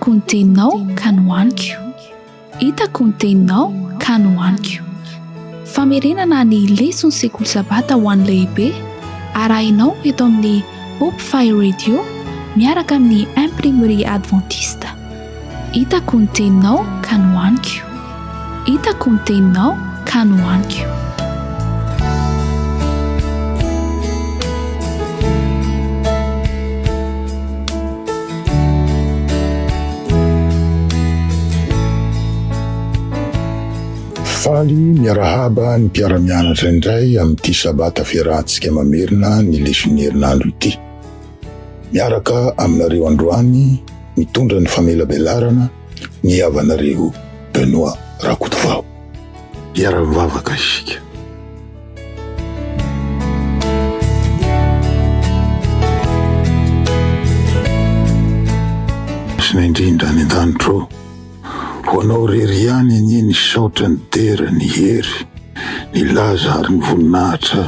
Hitako ny teninao ka nohaniko. Hitako ny teninao ka nohaniko. Famerenana ny leson'ny sekoly sabata ho an'ny lehibe arahinao eto amin'ny Hope Fire Radio miaraka amin'ny Imprimerie Adventiste. Hitako ny teninao ka nohaniko. Hitako ny teninao ka nohaniko. Faly miarahaba ny mpiara-mianatra indray amin'ity sabata fiarahantsika mamerina ny leson'ny herinandro ity. Miaraka aminareo androany mitondra ny famelabelarana ny havanareo Benoît Rakotovao. Hiara-mivavaka isika. Masina indrindra any an-danitra ô, ho anao irery ihany anie ny saotra, ny dera, ny hery, ny laza ary ny voninahitra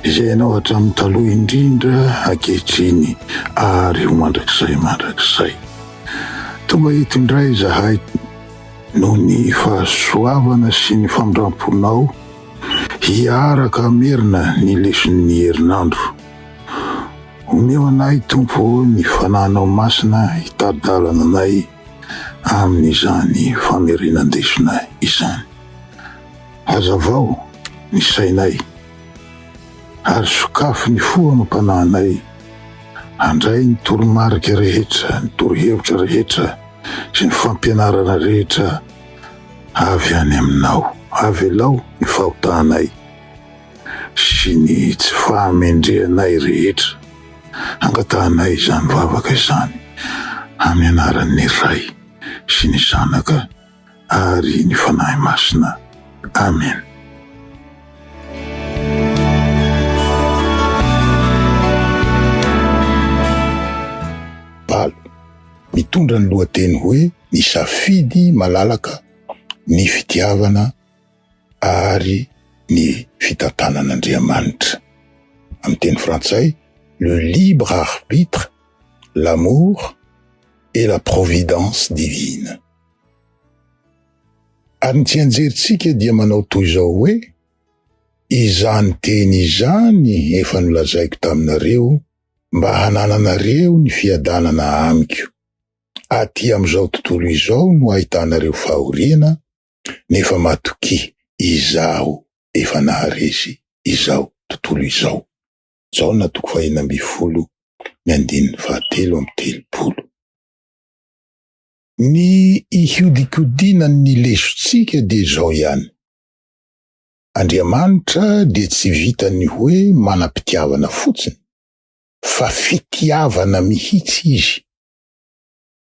izay ianao hatramin'ny taloha indrindra, ankehitriny ary ho mandrakizay mandrakizay. Tonga eto indray izahay noho ny fahasoavana sy ny famindram-ponao hiaraka hamerina ny leson'ny herinandro. Omeo anay, Tompo ô, ny Fanahinao Masina hitari-dalana anay amin'izany famerenan-desona izany. Hazavao ny sainay ary sokafy ny fo amam-panahinay handray ny toromarika rehetra, ny torohevitra rehetra sy ny fampianarana rehetra avy any aminao. Avelao ny fahotanay sy ny tsy fahamendrehanay rehetra. Angatahanay izany vavaka izany amin'ny anaran'ny Ray sy ny Zanaka ary ny Fanahy Masina. Amen. Valo. Mitondra ny lohateny hoe Ny safidy malalaka, ny fitiavana ary ny fitantanan'Andriamanitra. Amin'ny teny frantsay, Le libre arbitre, l'amour et la providence divine. Ary ny tsianjerintsika dia manao toy izao hoe, Izany teny izany efa nolazaiko taminareo mba hanananareo ny fiadanana amiko. Aty amin'izao tontolo izao no ahitanareo fahoriana, nefa matokia, Izaho efa naharesy izao tontolo izao. Jaona toko fahenina ambinifolo ny andininy fahatelo amby telopolo. Ny ihodinkodinan'ny lesontsika dia izao ihany, Andriamanitra dia tsy vitan'ny hoe manam-pitiavana fotsiny, fa fitiavana mihitsy Izy.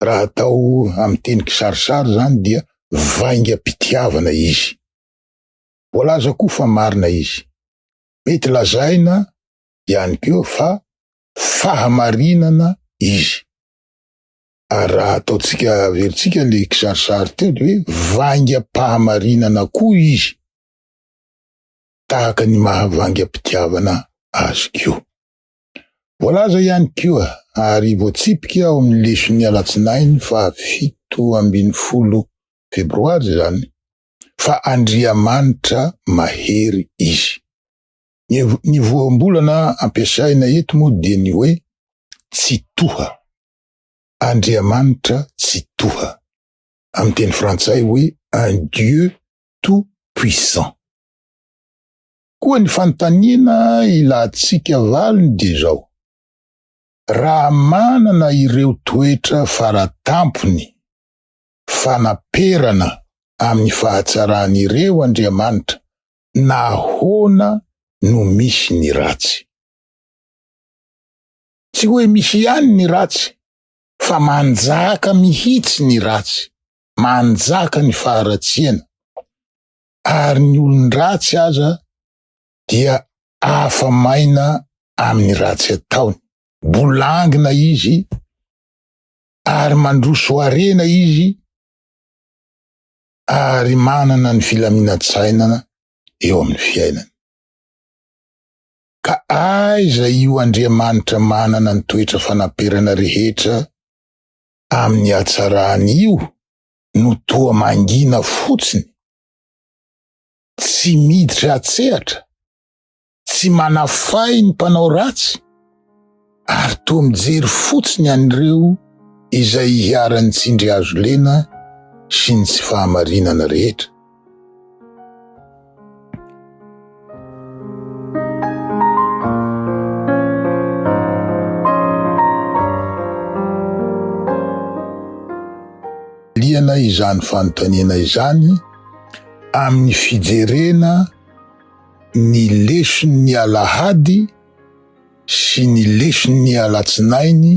Raha atao amin'ny teny kisarisary izany dia vaingam-pitiavana Izy. Voalaza koa fa marina Izy. Mety lazaina ihany koa fa fahamarinana Izy. Ary raha ataontsika averintsika le kisarisary teo de hoe vaingam-pahamarinana koa izy, tahaka ny maha vaingam-pitiavana azy koa. Voalaza ihany koa ary voatsipika ao amin'ny leson'ny alatsinainy faha 17 febroary izany fa Andriamanitra mahery izy. Ny voambolana ampiasaina eto moa dia ny hoe Tsitoha. Andriamanitra Tsitoha. Amin'ny teny frantsay hoe un Dieu tout puissant. Koa ny fanontaniana ilantsika valiny dia izao, raha manana ireo toetra faratampony fanaperana amin'ny fahatsarany ireo Andriamanitra, nahoana no misy ny ratsy? Tsy hoe misy ihany ny ratsy fa manjaka mihitsy ny ratsy, manjaka ny faharatsiana ary ny olon-dratsy aza dia afa-maina amin'ny ratsy ataony. Bolangina izy ary mandroso harena izy ary manana ny filaminan-tsainana eo amin'ny fiainany. Ka aiza io Andriamanitra manana ny toetra fanaperana rehetra? amin'ny hatsarany io no toa mangina fotsiny, tsy miditra an-tsehatra, tsy manafay ny mpanao ratsy ary toa mijery fotsiny an'ireo izay iharan'ny tsindry hazo lena sy ny tsy fahamarinana rehetra. Liana izany fanontaniana izany amin'ny fijerena ny leson'ny alahady sy ny leson'ny alatsinainy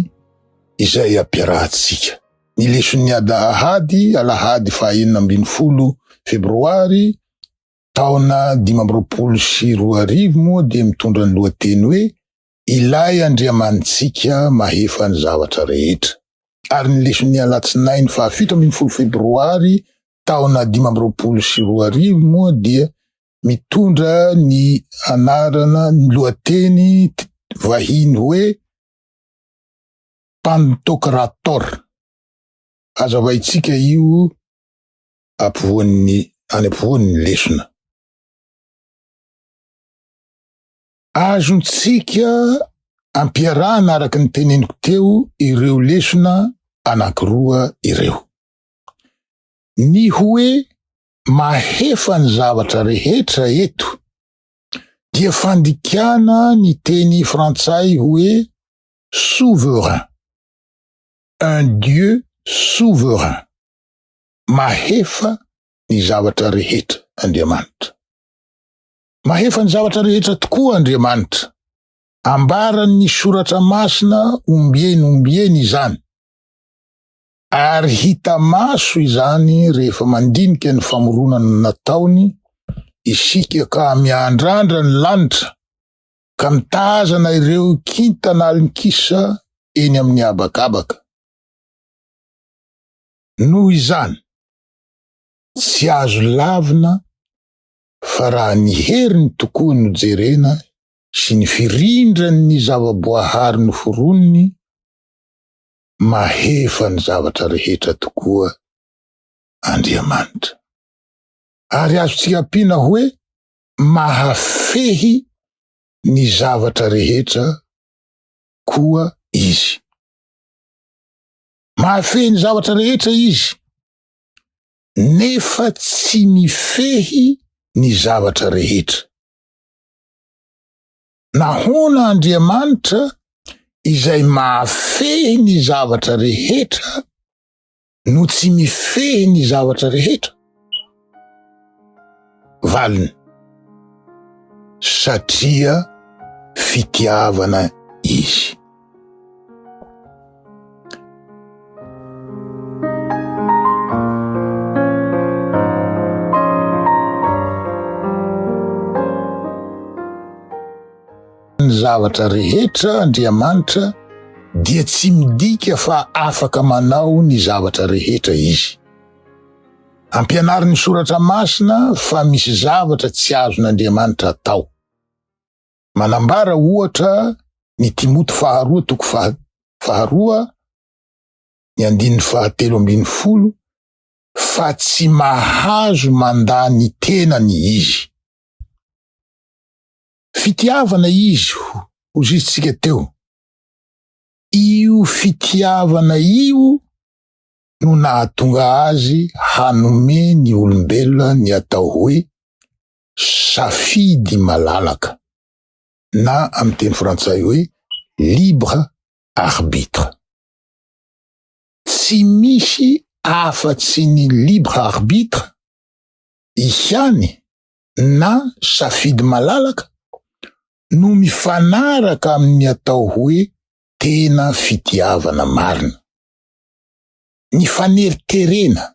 izay ampiarahantsika. Ny leson'ny adahady, alahady faha 16 febroary, taona 2025 moa dia mitondra ny lohateny hoe Ilay Andriamanitsika mahefa ny zavatra rehetra. Ary ny leson'ny alatsinainy faha 17 febroary taona 2025 moa dia mitondra ny anarana, ny lohateny vahiny hoe Pantokrator. Hazavaintsika io ampovoan'ny, any ampovoan'ny lesona. Azontsika ampiarahana araka ny teneniko teo ireo lesona anankiroa ireo. Ny hoe mahefa ny zavatra rehetra eto dia fandikana ny teny frantsay hoe souverain, un Dieu souverain, mahefa ny zavatra rehetra Andriamanitra. Mahefa ny zavatra rehetra tokoa Andriamanitra. Ambaran'ny soratra masina ombieny ombieny izany. Ary hita maso izany rehefa mandinika ny famoronana nataony isika ka miandrandra ny lanitra ka mitazana ireo kintana alin-kisa eny amin'ny habakabaka. Noho izany, tsy azo lavina fa raha ny heriny tokoa no jerena sy ny firindran'ny zava-boahary noforoniny, mahefa ny zavatra rehetra tokoa Andriamanitra. Ary azontsika ampiana hoe mahafehy ny zavatra rehetra koa Izy. Mahafehy ny zavatra rehetra Izy, nefa tsy mifehy ny zavatra rehetra. Nahoana Andriamanitra izay mahafehy ny zavatra rehetra no tsy mifehy ny zavatra rehetra? Valiny, satria fitiavana Izy. Ny zavatra rehetra Andriamanitra dia tsy midika fa afaka manao ny zavatra rehetra Izy. Ampianarin'ny Soratra Masina fa misy zavatra tsy azon'Andriamanitra atao. Manambara ohatra ny Timoty faharoa toko faharoa ny andininy fahatelo ambin'ny folo fa tsy mahazo mandà ny tenany izy. Fitiavana izy, hoy isika teo. Io fitiavana io no nahatonga azy hanome ny olombelona ny atao hoe safidy malalaka na amin'ny teny frantsay hoe libre arbitre. Tsy misy afa-tsy ny libre arbitre ihany na safidy malalaka no mifanaraka amin'ny atao hoe tena fitiavana marina. Ny faneriterena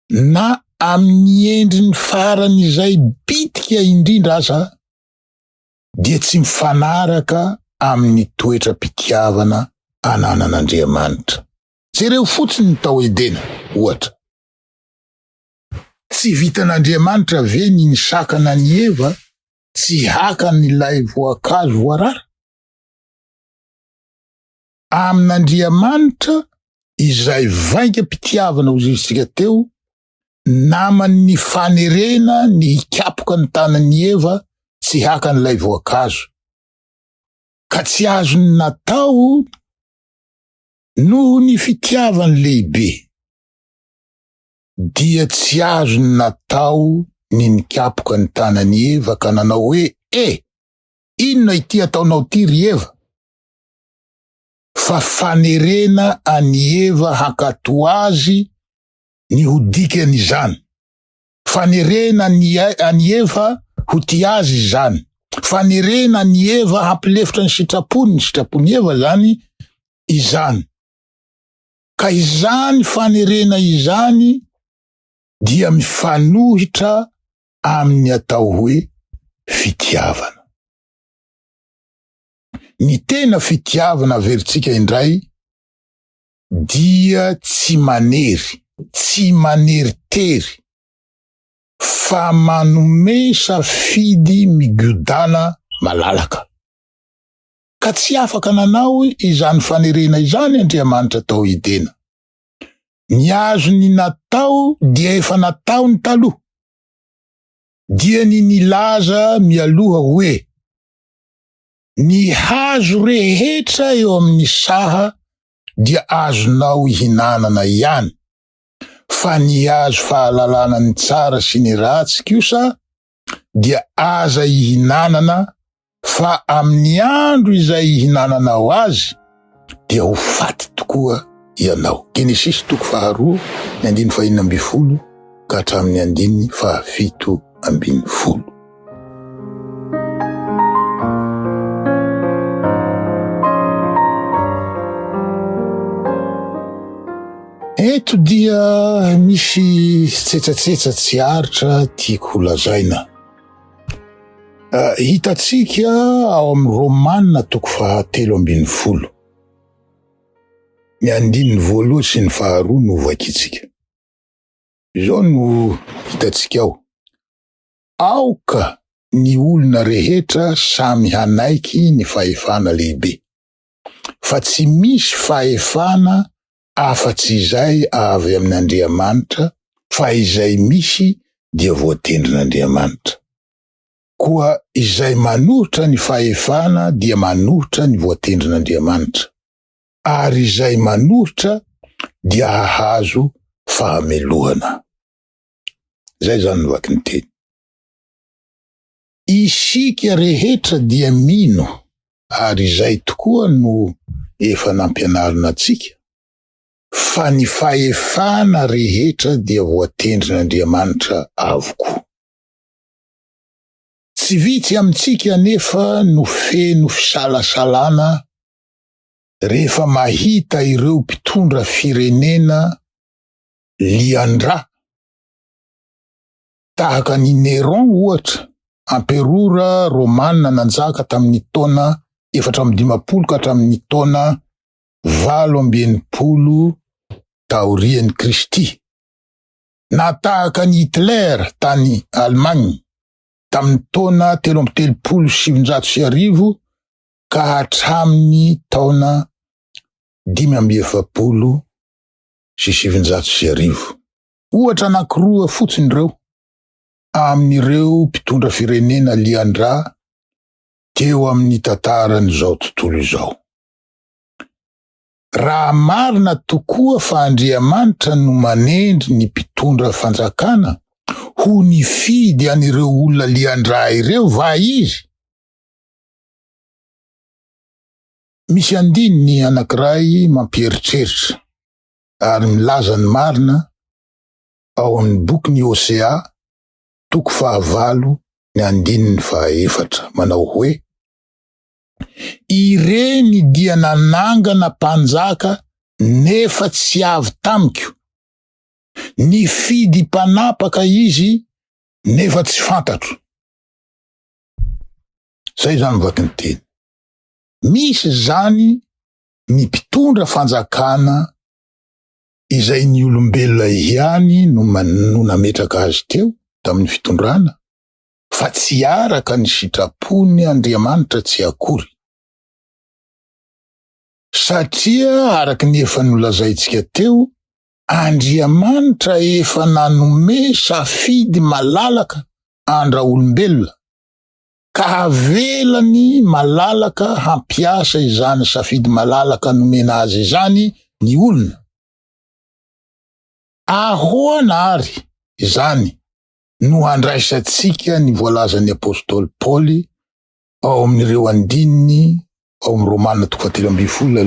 na amin'ny endriny faran'izay bitika indrindra aza dia tsy mifanaraka amin'ny toetram-pitiavana ananan'Andriamanitra. Jereo fotsiny ny tao Edena, ohatra. Tsy vitan'Andriamanitra ve ny nisakana an'i Eva tsy haka an'ilay voankazo voarara? Amin'Andriamanitra, Izay vaingam-pitiavana hoy isika teo, naman'ny fanerena ny hikapoka ny tanan'i Eva tsy haka an'ilay voankazo. Ka tsy azony natao noho ny fitiavany lehibe, dia tsy azony natao ny nikapoka ny tanan'i Eva ka nanao hoe, E! Inona ity ataonao ity ry Eva? Fa fanerena an'i Eva hankatò azy ny ho dikan'izany. Fanerena an'i an'i Eva ho tia azy izany. Fanerena an'i Eva hampilefitra ny sitrapony, ny sitrapon'i Eva izany izany. Ka izany fanerena izany dia mifanohitra amin'ny atao hoe fitiavana. Ny tena fitiavana averintsika indray dia tsy manery, tsy maneritery, fa manome safidy migodàna malalaka. Ka tsy afaka nanao izany fanerena izany Andriamanitra tao Edena. Ny azony natao dia efa nataony taloha, dia ny nilaza mialoha hoe, Ny hazo rehetra eo amin'ny saha dia azonao ihinanana ihany, fa ny hazo fahalalana ny tsara sy ny ratsy kosa dia aza ihinanana fa amin'ny andro izay ihinananao azy dia ho faty tokoa ianao. Genesisy toko faharoa ny andininy fahenina ambinifolo ka hatramin'ny andininy fahafito ambinifolo. Eto dia misy tsetsatsetsa tsy aritra tiako holazaina. Eh, hitantsika ao amin'ny Romana toko fahatelo ambin'ny folo. Ny andininy voalohany sy ny faharoa no vakintsika. Izao no hitantsika ao. Aoka ny olona rehetra samy hanaiky ny fahefana lehibe, fa tsy misy fahefana afa-tsy izay avy amin'Andriamanitra, fa izay misy dia voatendrin'Andriamanitra. Koa izay manohitra ny fahefana dia manohitra ny voatendrin'Andriamanitra, ary izay manohitra dia hahazo fahamelohana. Izay izany no vakin'ny teny. Isika rehetra dia mino ary izay tokoa no efa nampianarina antsika fa ny fahefana rehetra dia voatendrin'Andriamanitra avokoa. Tsy vitsy amintsika anefa no feno fisalasalana rehefa mahita ireo mpitondra firenena lian-drà, tahaka an'i Néron ohatra, amperora romana nanjaka tamin'ny taona 54 ka hatramin'ny taona 68 taorian'i Kristy, na tahaka an'i Hitler tany Allemagne tamin'ny taona 1933 ka hatramin'ny taona 1945. Ohatra anankiroa fotsiny ireo amin'ireo mpitondra firenena lian-drà teo amin'ny tantaran'izao tontolo izao. Raha marina tokoa fa Andriamanitra no manendry ny mpitondra fanjakana, ho nifidy an'ireo olona lian-drà ireo va izy? Misy andininy anankiray mampieritreritra ary milaza ny marina ao amin'ny bokin'i Hosea toko fahavalo ny andininy fahaefatra manao hoe, Ireny dia nanangana mpanjaka nefa tsy avy tamiko, nifidy mpanapaka izy nefa tsy fantatro. Zay zany vaky ny teny. Misy zany ny mpitondra fanjakana izay ny olombelona ihany no no nametraka azy teo tamin'ny fitondrana fa tsy araka ny sitrapony Andriamanitra tsy akory. Satria araka ny efa nolazaintsika teo, Andriamanitra efa nanome safidy malalaka an-draolombelona, ka avelany malalaka hampiasa izany safidy malalaka nomena azy izany ny olona. Ahoana àry izany no handraisantsika ny voalazan'ny apostoly Paoly ao amin'ireo andininy ao amin'ny Romana toko fahatelo ambin'ny folo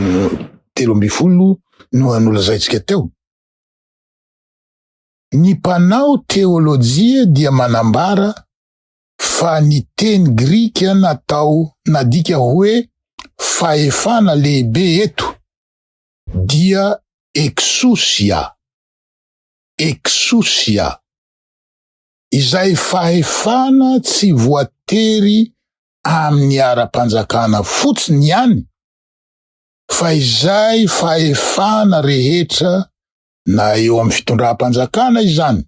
13 no nolazaintsika teo? Ny mpanao teolojia dia manambara fa ny teny grika natao nadika hoe fahefana lehibe eto dia exousia, exousia, izay fahefana tsy voatery amin'ny ara-panjakana fotsiny ihany fa izay fahefana rehetra na eo amin'ny fitondram-panjakana izany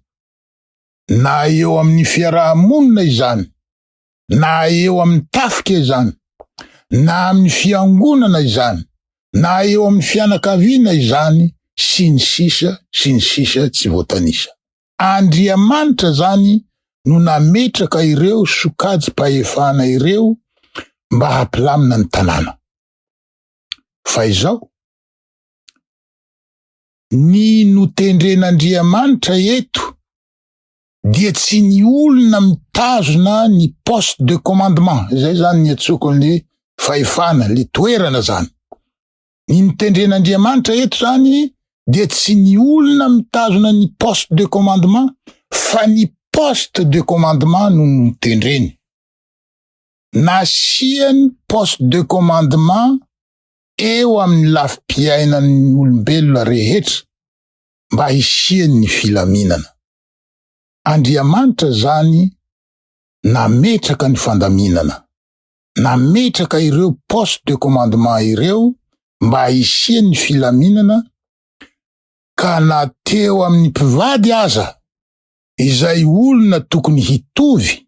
na eo amin'ny fiaraha-monina izany, na eo amin'ny tafika izany, na amin'ny fiangonana izany, na eo amin'ny fianakaviana izany, sy ny sisa sy ny sisa tsy voatanisa. Andriamanitra izany no nametraka ireo sokajim-pahefana ireo mba hampilamina ny tanàna. Fa izao, Ny notendren'Andriamanitra eto dia tsy ny olona mitazona ny poste de commandement, izay zany ny antsoiko an'le fahefana, le toerana zany. Ny notendren'Andriamanitra eto zany dia tsy ny olona mitazona ny poste de commandement fa ny poste de commandement no notendreny. Nasiany poste de commandement eo amin'ny lafim-piainan'ny olombelona rehetra mba hisian'ny filaminana. Andriamanitra izany nametraka ny fandaminana, nametraka ireo poste de commandement ireo mba hisian'ny filaminana ka na teo amin'ny mpivady aza izay olona tokony hitovy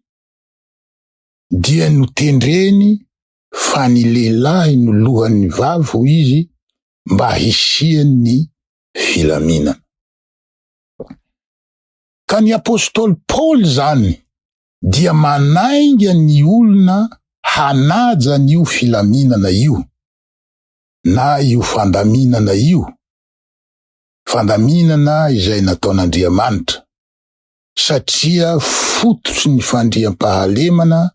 dia notendreny fa ny lehilahy no lohan'ny vavy hoy izy mba hisian'ny filaminana. Ka ny apostoly Paoly izany dia manainga ny olona hanaja an'io filaminana io na io fandaminana io, fandaminana izay nataon'Andriamanitra, satria fototry ny fandriampahalemana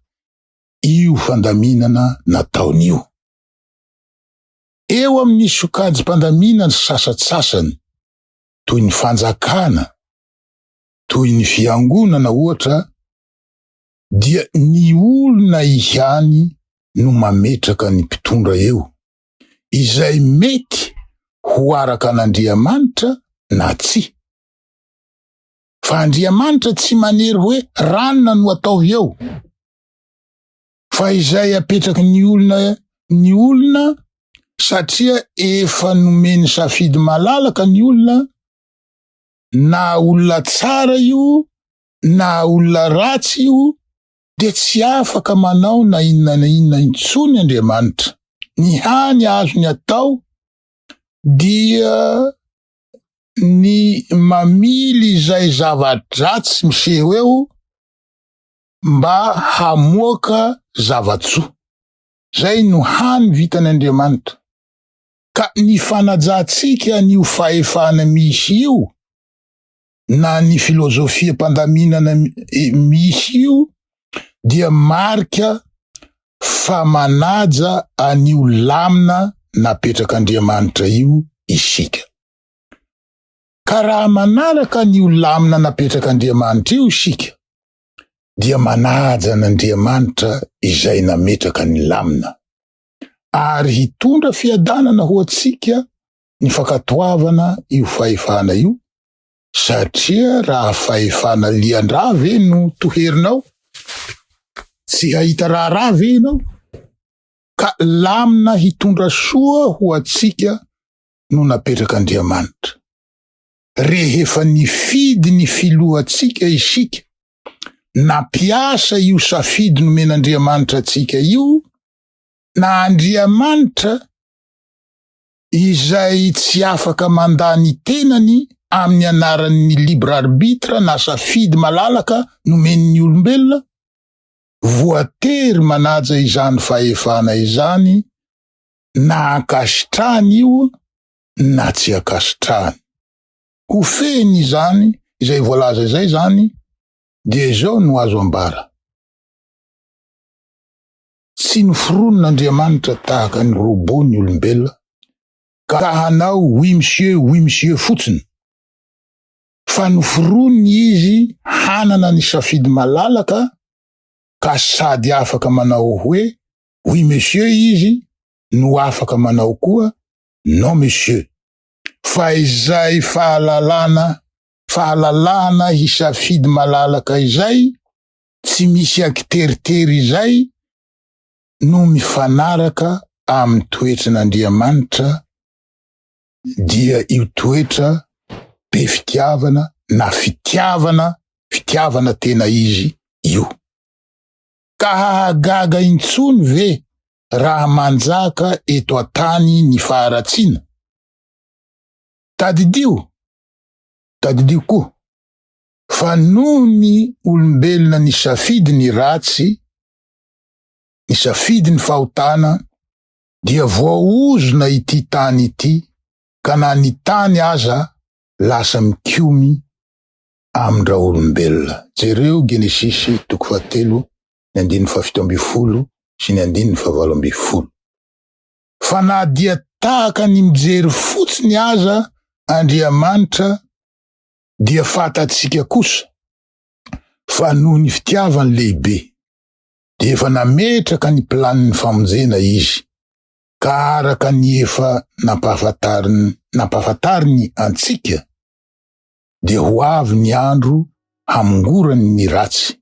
io fandaminana nataony io. Eo amin'ny sokajim-pandaminana sasantsasany, toy ny fanjakana, toy ny fiangonana ohatra, dia ny olona ihany no mametraka ny mpitondra eo, izay mety ho araka an'Andriamanitra na tsia. Fa Andriamanitra tsy manery hoe ranona no ataovy eo. Fa izay apetraky ny olona ny olona satria efa nomeny safidy malalaka ny olona na olona tsara io na olona ratsy io dia tsy afaka manao na inona na inona intsony Andriamanitra. Ny hany azony atao dia ny mamily izay zava-dratsy miseho eo mba hamoaka zava-tsoa. Zay no hany vitan'Andriamanitra. Ka ny fanajantsika an'io fahefana misy io na ny filozofiam-pandaminana misy io dia marika fa manaja an'io lamina napetrak'Andriamanitra io isika. Ka raha manaraka an'io lamina napetrak'Andriamanitra io isika, dia manaja an'Andriamanitra izay nametraka ny lamina, ary hitondra fiadanana ho antsika ny fankatoavana io fahefana io, satria raha fahefana lian-drà ve no toherinao? Tsy hahita raharaha ve ianao? Ka lamina hitondra soa ho antsika no napetrak'Andriamanitra. Rehefa nifidy ny filohantsika isika, nampiasa io safidy nomen'Andriamanitra antsika io, na Andriamanitra. Izay tsy afaka mandà ny tenany amin'ny anaran'ny libre arbitre na safidy malalaka nomen'ny olombelona, voatery manaja izany fahefana izany na ankasitrahany io na tsy ankasitrahany. Ho fehiny izany izay voalaza izay izany dia izao no azo ambara. Tsy noforonin'Andriamanitra tahaka ny robot ny olombelona ka hanao oui monsieur, oui monsieur fotsiny, fa noforoniny izy hanana ny safidy malalaka ka sady afaka manao hoe oui monsieur izy no afaka manao koa non monsieur. Fa izay fahalalana fahalalahana hisafidy malalaka izay tsy misy ankiteritery izay no mifanaraka amin'ny toetran'Andriamanitra dia io toetra be fitiavana na fitiavana fitiavana tena izy io. Ka hahagaga intsony ve raha manjaka eto an-tany ny faharatsiana? Tadidio, tadidio koa fa noho ny olombelona nisafidy ny ratsy, nisafidy ny fahotana, dia voaozona ity tany ity ka na ny tany aza lasa mikomy amin-draolombelona. Jereo Genesisy toko fahatelo ny andininy fahafito ambin'ny folo sy ny andininy fahavalo ambin'ny folo. Fa na dia tahaka ny mijery fotsiny aza Andriamanitra dia fantatsika kosa fa noho ny fitiavany lehibe dia efa nametraka ny planin'ny famonjena izy ka araka ny efa nampahafantariny nampahafantariny antsika dia ho avy ny andro hamongorany ny ratsy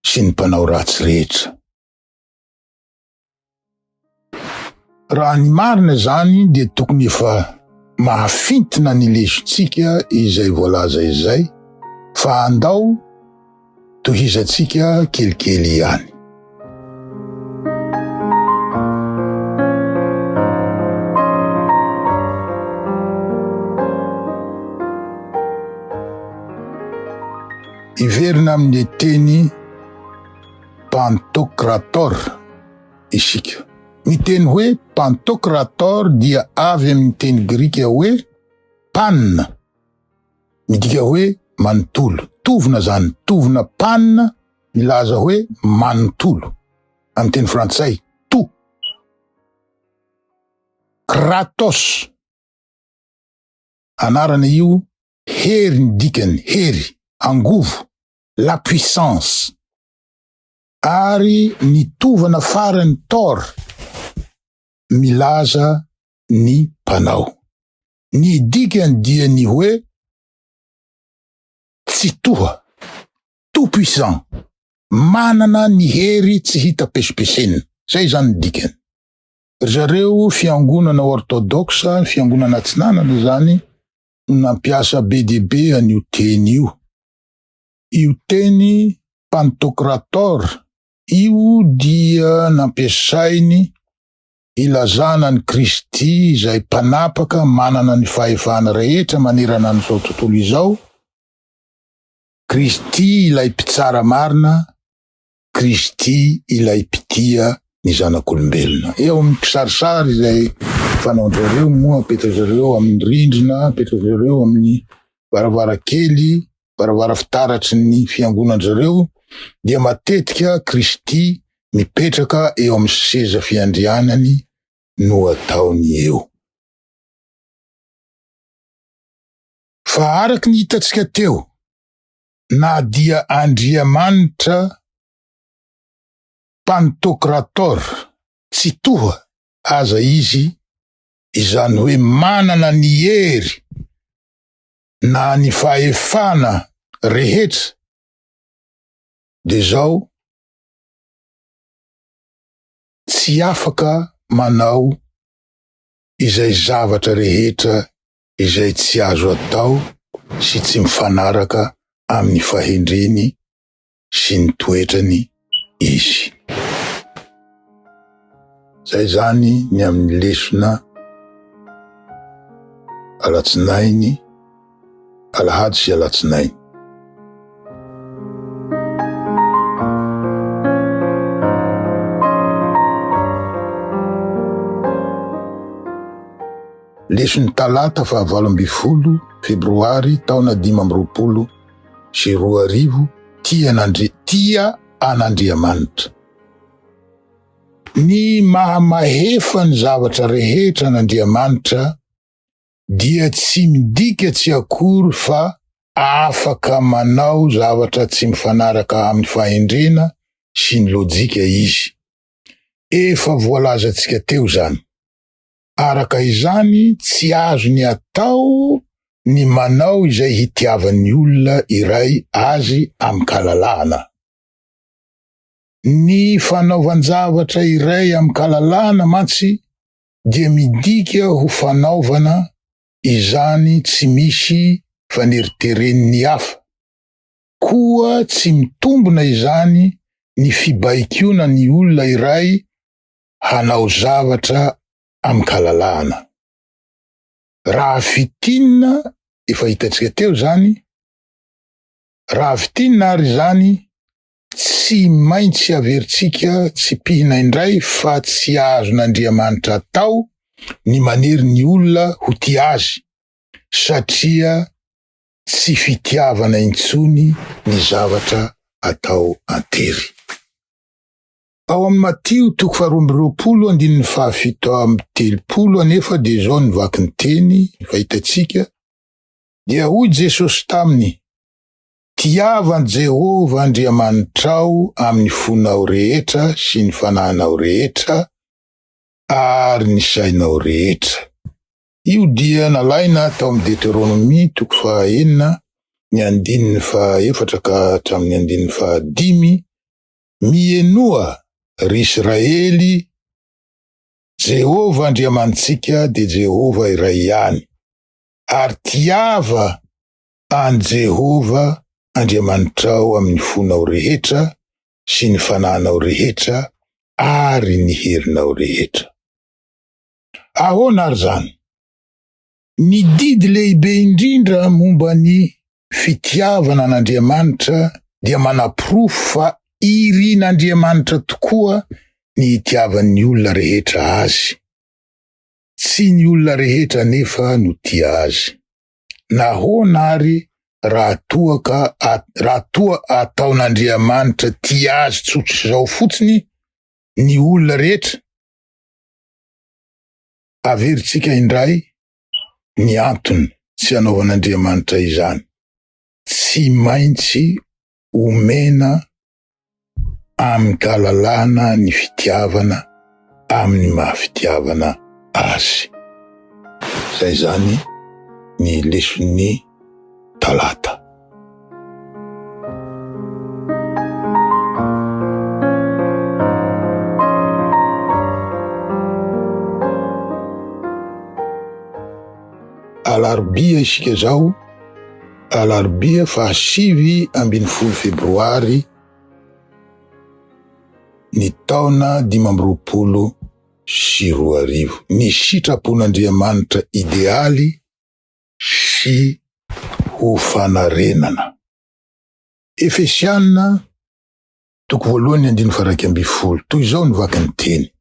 sy ny mpanao ratsy rehetra. Raha ny marina izany dia tokony efa mahafintina ny lesontsika izay voalaza izay fa andao tohizantsika kelikely ihany. Hiverina amin'ny teny Pantokrator isika. Ny teny hoe Pantokrator dia avy amin'ny teny grika hoe pan, midika hoe manontolo. Tovona zany, tovona pan milaza hoe manontolo, amin'ny teny frantsay tout. Kratos, anarana io, hery ny dikany, hery, angovo, la puissance. Ary ny tovana farany tor milaza ny mpanao. Ny dikany dia ny hoe Tsitoha, tout puissant, manana ny hery tsy hita pesimpesenina. Zay izany ny dikany. Ry zareo fiangonana orthodoxe, fiangonana atsinanana izany no nampiasa be dia be an'io teny io. Io teny Pantokrator io dia nampiasainy ilazana an'i Kristy izay mpanapaka manana ny fahefana rehetra manerana an'izao tontolo izao, Kristy ilay mpitsara marina, Kristy ilay mpitia ny zanak'olombelona. Eo amin'ny kisarisary izay fanaon-dry zareo moa apetra-dry zareo amin'ny rindrina, apetra-dry zareo amin'ny varavarankely, varavara fitaratry ny fiangonan-dry zareo dia matetika Kristy mipetraka eo amin'ny seza fiandrianany no ataony eo. Fa araka ny hitantsika teo, na dia Andriamanitra Pantokrator Tsitoha aza izy, izany hoe manana ny hery na ny fahefana rehetra, dia izao, tsy afaka manao izay zavatra rehetra izay tsy azo atao sy tsy mifanaraka amin'ny fahendreny sy ny toetrany izy. Zay zany ny amin'ny lesona. Alatsinainy, Alahady sy Alatsinainy. Leson'ny talata faha-18 febroary taona 2025 Tia an'Andri- Tia an'Andriamanitra. Ny maha-mahefa ny zavatra rehetra an'Andriamanitra dia tsy midika tsy akory fa afaka manao zavatra tsy mifanaraka amin'ny fahendrena sy ny lojika izy. Efa voalazantsika teo izany. Araka izany, tsy azony atao ny manao izay hitiavan'ny olona iray azy amin-kalalahana. Ny fanaovan-javatra iray amin-kalalahana mantsy dia midika ho fanaovana izany tsy misy faneriteren'ny hafa. Koa tsy mitombina izany ny fibaikoana ny olona iray hanao zavatra amin-kalalahana. Raha fintinina, efa hitantsika teo izany, raha fintinina ary izany, tsy maintsy averintsika tsipihina indray fa tsy azon'Andriamanitra atao ny manery ny olona ho tia azy, satria tsy fitiavana intsony ny zavatra atao an-tery. Ao amin'ny Matio toko faharoa amby roapolo andininy fahafito amby telopolo anefa dia izao ny vakin-teny efa hitantsika, Dia hoy Jesosy taminy, Tiava an'i Jehovah Andriamanitrao amin'ny fonao rehetra sy ny fanahinao rehetra ary ny sainao rehetra. Io dia nalaina tao amin'ny Deteronomia toko fahaenina ny andininy fahaefatra ka hatramin'ny andininy fahadimy Mienoa, ry Israely, Jehovah Andriamanitsika dia Jehovah iray ihany, ary tiava an'i Jehovah Andriamanitrao amin'ny fonao rehetra sy ny fanahinao rehetra ary ny herinao rehetra. Ahoana ary izany? Ny didy lehibe indrindra momba ny fitiavana an'Andriamanitra dia manaporofo fa irin'Andriamanitra tokoa ny hitiavan'ny olona rehetra azy. Tsy ny olona rehetra anefa no tia azy. Nahoana ary raha toa ka raha toa ataon'Andriamanitra tia azy tsotr'izao fotsiny ny olona rehetra? Averintsika indray ny antony tsy anaovan'Andriamanitra izany. Tsy maintsy omena amin-kalalahana ny fitiavana amin'ny maha fitiavana azy. Izay izany ny leson'ny talata. Alarobia isika izao, alarobia faha-19 febroary ny taona 2025. Ny sitrapon'Andriamanitra idealy sy ho fanarenana. Efesiana toko voalohany andininy faha-11, toy izao ny vakin'ny teny,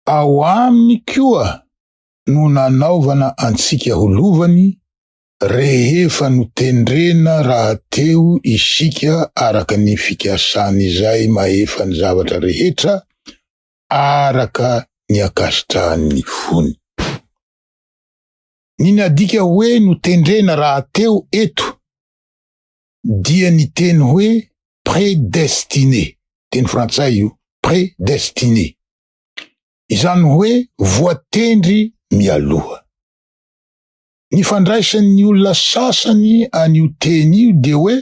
Ao aminy koa no nanaovana antsika ho lovany rehefa notendrena rahateo isika araka ny fikasan'izay mahefa ny zavatra rehetra araka ny ankasitrahan'ny fony. Ny nadika hoe notendrena rahateo eto dia ny teny hoe prédestiné, teny frantsay io, prédestiné. Izany hoe voatendry mialoha. Ny fandraisan'ny olona sasany an'io teny io dia hoe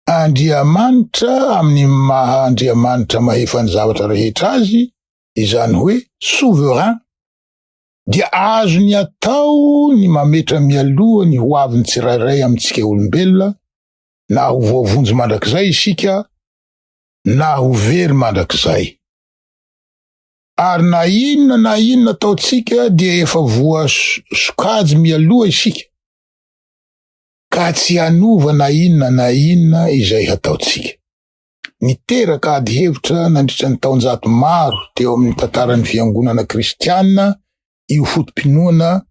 Andriamanitra amin'ny maha Andriamanitra mahefa ny zavatra rehetra azy, izany hoe souverain, dia azony atao ny mametra mialoha ny ho avin'ny tsirairay amintsika olombelona, na ho voavonjy mandrakizay isika na ho very mandrakizay. Ary na inona na inona ataontsika dia efa voasokajy mialoha isika, ka tsy hanova na inona na inona izay hataontsika. Niteraka ady hevitra nandritra ny taonjato maro teo amin'ny tantaran'ny fiangonana kristiana io foto-pinoana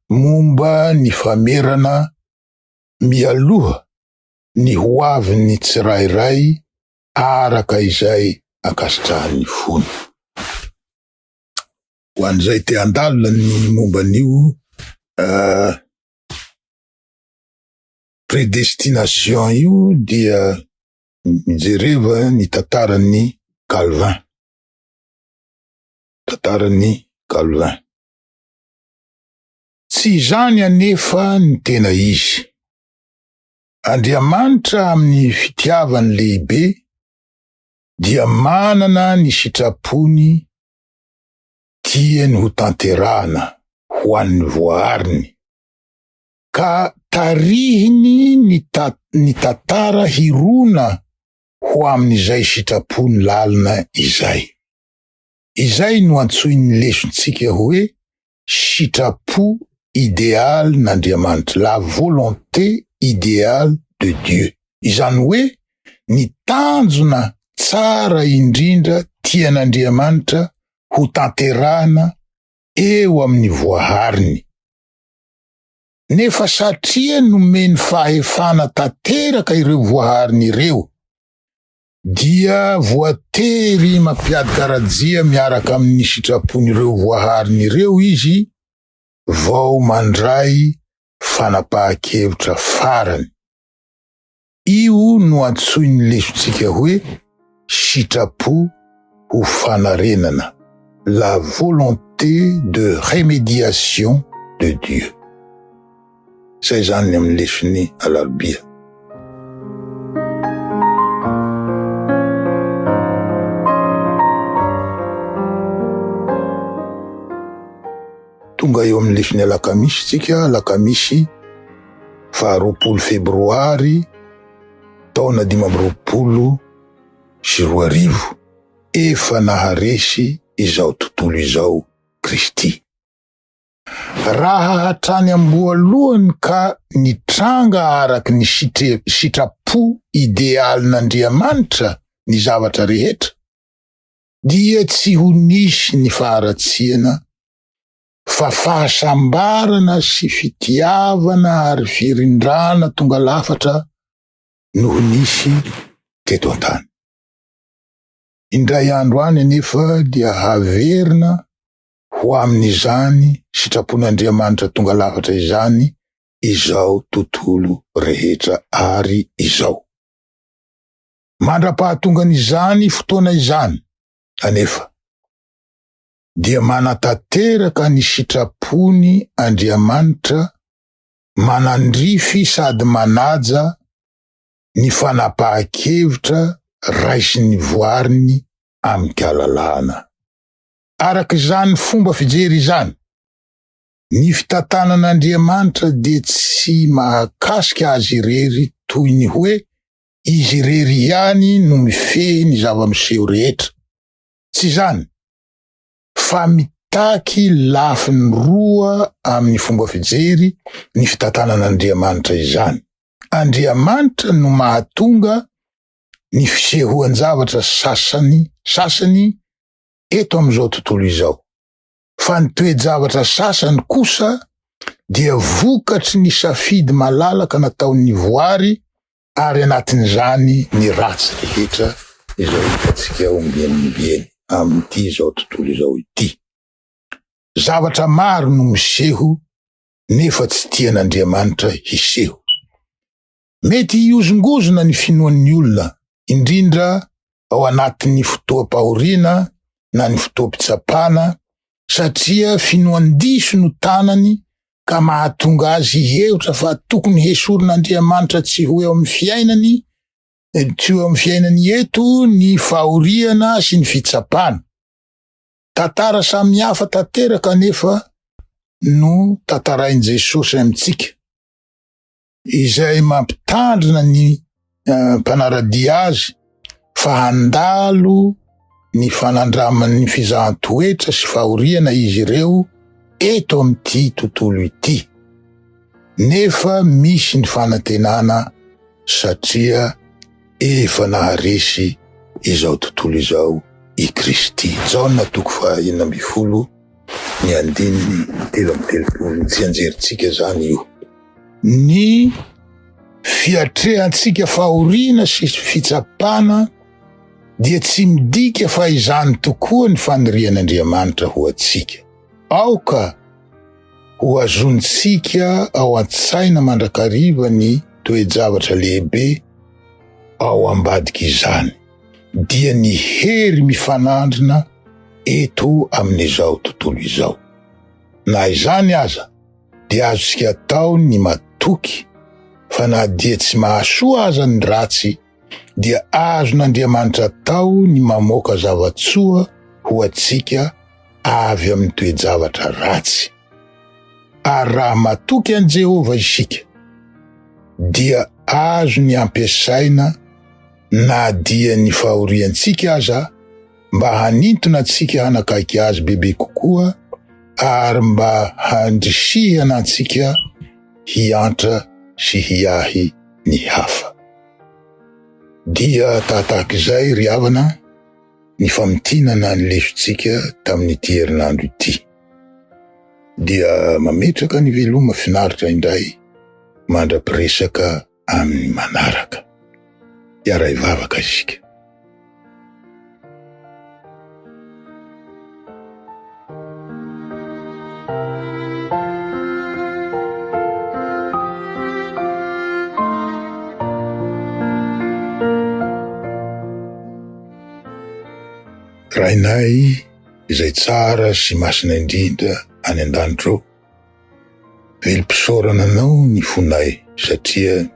momba ny famerana mialoha ny hoavin'ny tsirairay araka izay ankasitrahan'ny fony. Ho an'izay te handalina ny momba an'io uh, prédestination io dia mijereva ny tantaran'ny Calvin. Tantaran'ny Calvin. Tsy izany anefa ny tena izy. Andriamanitra amin'ny fitiavany lehibe dia manana ny sitrapony tiany ho tanterahana ho an'ny voaariny, ka tarihiny ny ny tantara hirona ho amin'izay sitrapony lalina izay. Izay no antsoin'ny lesontsika hoe sitrapo idealin'Andriamanitra, la volonté idéale de Dieu. Izany hoe ny tanjona tsara indrindra tian'Andriamanitra ho tanterahana eo amin'ny voahariny. Nefa satria nomeny fahefana tanteraka ireo voahariny ireo, dia voatery mampiady karajia miaraka amin'ny sitrapon'ireo voahariny ireo izy vao mandray fanapahan-kevitra farany. Io no antsoin'ny lesontsika hoe sitrapo ho fanarenana, la volonté de remédiation de Dieu. Izay izany ny amin'ny leson'ny alarobia. Tonga eo amin'ny leson'ny alakamisy tsika, alakamisy faharoapolo febroary taona 2025. Efa naharesy izao tontolo izao Kristy. Raha hatrany am-boalohany ka nitranga araka ny sitrapo idealin'Andriamanitra ny zavatra rehetra, dia tsy ho nisy ny faharatsiana fa fahasambarana sy fitiavana ary firindrana tonga lafatra no ho nisy teto an-tany. Indray andro any anefa dia haverina ho amin'izany sitrapon'Andriamanitra tonga lafatra izany izao tontolo rehetra ary izao. Mandra-pahatongan'izany fotoana izany anefa, dia manatanteraka ny sitrapony Andriamanitra manandrify sady manaja ny fanapahan-kevitra raisin'ny voariny amin-kalalahana. Araka izany fomba fijery izany, ny fitantanan'Andriamanitra dia tsy mahakasika azy irery toy ny hoe izy irery ihany no mifehy ny zava-miseho rehetra. Tsy izany, fa mitaky lafiny roa amin'ny fomba fijery ny fitantanan'Andriamanitra izany. Andriamanitra no mahatonga ny fisehoan-javatra sasany sasany eto amin'izao tontolo izao, fa ny toe-javatra sasany kosa dia vokatry ny safidy malalaka nataon'ny voary ary anatin'izany ny ratsy rehetra izay hitantsika ombieny ombieny amin'ity izao tontolo izao ity. Zavatra maro no miseho nefa tsy tian'Andriamanitra hiseho. Mety hihozongozona ny finoan'ny olona, indrindra ao anatin'ny fotoam-pahoriana na ny fotoam-pitsapana, satria finoan-diso no tanany ka mahatonga azy hihevitra fa tokony hesorin'Andriamanitra tsy ho eo amin'ny fiainany, tsy ho eo amin'ny fiainany eto ny fahoriana sy ny fitsapana. Tantara samihafa tanteraka anefa no tantarain'i Jesosy amintsika. izay mampitandrina ny eh, mpanara-dia azy fa handalo ny fanandraman'ny fizahan-toetra sy fahoriana izy ireo eto amin'ity tontolo ity. Nefa misy ny fanantenana satria efa naharesy izao tontolo izao i Kristy. Jaona toko faha 16 ny andininy 33, ny tsianjerintsika izany io. Ny fiatrehantsika fahoriana sy fitsapana dia tsy midika fa izany tokoa ny fanirian'Andriamanitra ho antsika. Aoka ho azontsika ao an-tsaina mandrakariva ny toe-javatra lehibe ao ambadik'izany, dia ny hery mifanandrina eto amin'izao tontolo izao. Na izany aza, dia azontsika atao ny matoky fa na dia tsy mahasoa aza ny ratsy, dia azon'Andriamanitra atao ny mamoaka zava-tsoa ho antsika avy amin'ny toe-javatra ratsy. Ary raha matoky an'i Jehovah isika, dia azony ampiasaina na dia ny fahoriantsika aza mba hanintona antsika hanakaiky azy bebe kokoa ary mba handrisihana antsika hiantra sy hiahy ny hafa. Dia tahatahaka izay ry havana ny famintinana ny lesontsika tamin'ity herinandro ity. Dia mametraka ny veloma finaritra indray mandra-piresaka amin'ny manaraka. Hiara-hivavaka isika. Rainay izay tsara sy masina indrindra any an-danitra ao, Velom-pisaorana anao ny fonay satria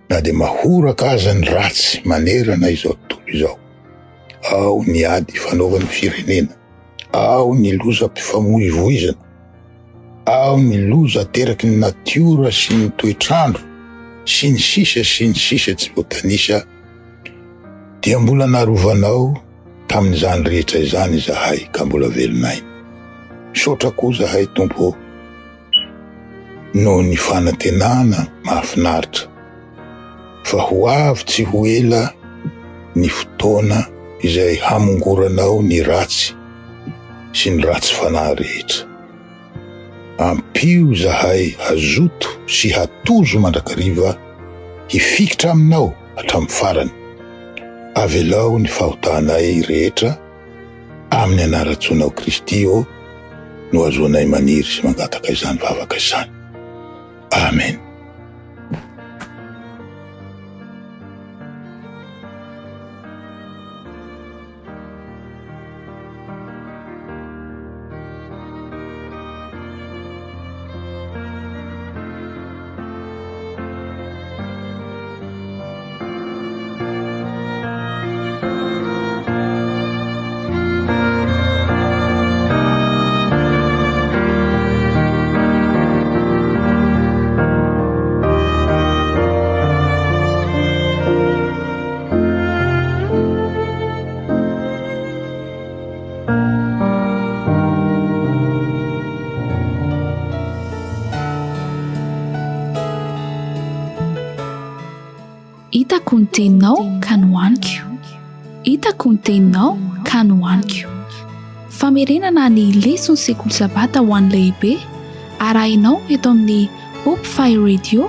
na dia mahoraka aza ny ratsy manerana izao tontolo izao, ao ny ady ifanaovan'ny firenena, ao ny lozam-pifamoivoizana, ao ny loza ateraky ny natiora sy ny toetr'andro, sy ny sisa sy ny sisa tsy voatanisa, dia mbola narovanao tamin'izany rehetra izany izahay ka mbola velon'aina. Misaotra koa izahay Tompo ô noho ny fanantenana mahafinaritra fa ho avy tsy ho ela ny fotoana izay hamongoranao ny ratsy sy ny ratsy fanahy rehetra. Ampio izahay hazoto sy hatozo mandrakariva hifikitra aminao hatramin'ny farany. Avelao ny fahotanay rehetra amin'ny anaran-tsoanao Kristy ô no azoanay maniry sy mangataka izany vavaka izany. Amen. Hitako ny teninao ka nohaniko. Hitako ny teninao ka nohaniko. Famerenana ny leson'ny sekoly sabata ho an'ny lehibe arahinao eto amin'ny Hope Fire Radio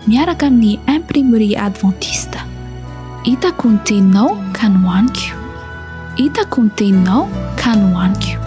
miaraka amin'ny Imprimerie Adventiste. Hitako ny teninao ka nohaniko. Hitako ny teninao ka nohaniko.